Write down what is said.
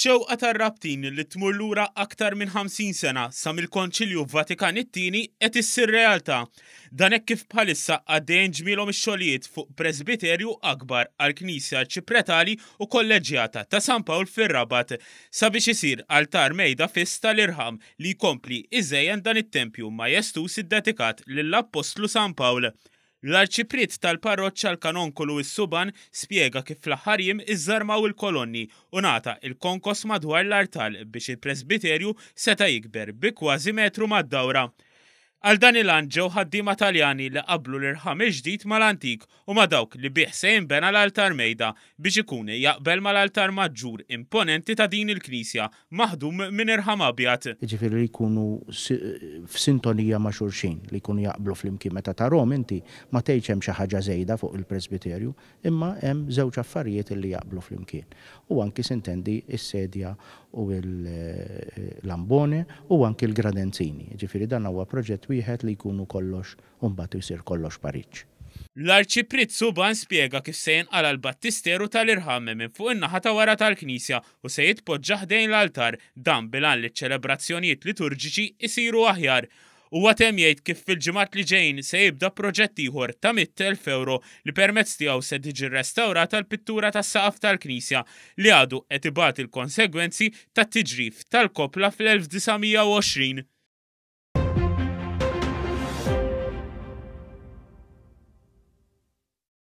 Xewqa tar-Rabtin li tmur lura aktar minn 50 sena sa mill-Konċilju Vatikan it-Tieni qed issir realtà. Dan hekk kif bħalissa għaddejjin ġmielhom ix-xogħlijiet fuq presbiterju akbar għall-Knisja Arċipretali u Kolleġġjata ta' San Pawl fir-Rabat sabiex isir altar mejda fiss tal-irħam li jkompli iżejjen dan it-tempju majestuż iddedikat lill-Appostlu San Pawl. L-Arċipriet tal-Parroċċa l-Kanonku Louis Suban spjega kif fl-aħħar jiem iżżarmaw il-kolonni u ngħata il-konkos madwar l-artal biex il-presbiterju seta' jikber bi kważi metru mad-dawra. Għal dan il-għan ġew ħaddiema Taljani li qabblu l-irħam il-ġdid mal-antik u ma' dawk li bih se jinbena l-altar mejda biex ikun jaqbel mal-altar maġġur imponenti ta' din il-knisja maħdum minn irħam abjad. Jiġifieri li jkunu f'sintonija ma' xulxin, li jkunu jaqblu flimkien. Meta tarhom inti ma tgħidx hemm xi ħaġa żejda fuq il-presbiterju, imma hemm żewġ affarijiet li jaqblu flimkien. U anki sintendi s-sedja u l-ambone u anki l-gradenzini. Jiġifieri dan huwa proġett wieħed li jkunu kollox u mbagħad isir kollox pariġġ. L-Arċipriet Suban spjega kif se jinqala' l-battisteru tal-irħam minn fuq in-naħa ta' wara tal-knisja u se jitpoġġa ħdejn l-altar, dan bil-għan li ċ-ċelebrazzjonijiet liturġiċi jsiru aħjar. Huwa temm jgħid kif fil-ġimgħat li ġejjin se jibda proġett ieħor ta' 100,000 ewro li permezz tiegħu se tiġi rrestawrata l-pittura tas-saqaf tal-knisja li għadu qed ibati l-konsegwenzi tat-tiġrif tal-koppla fl-1920.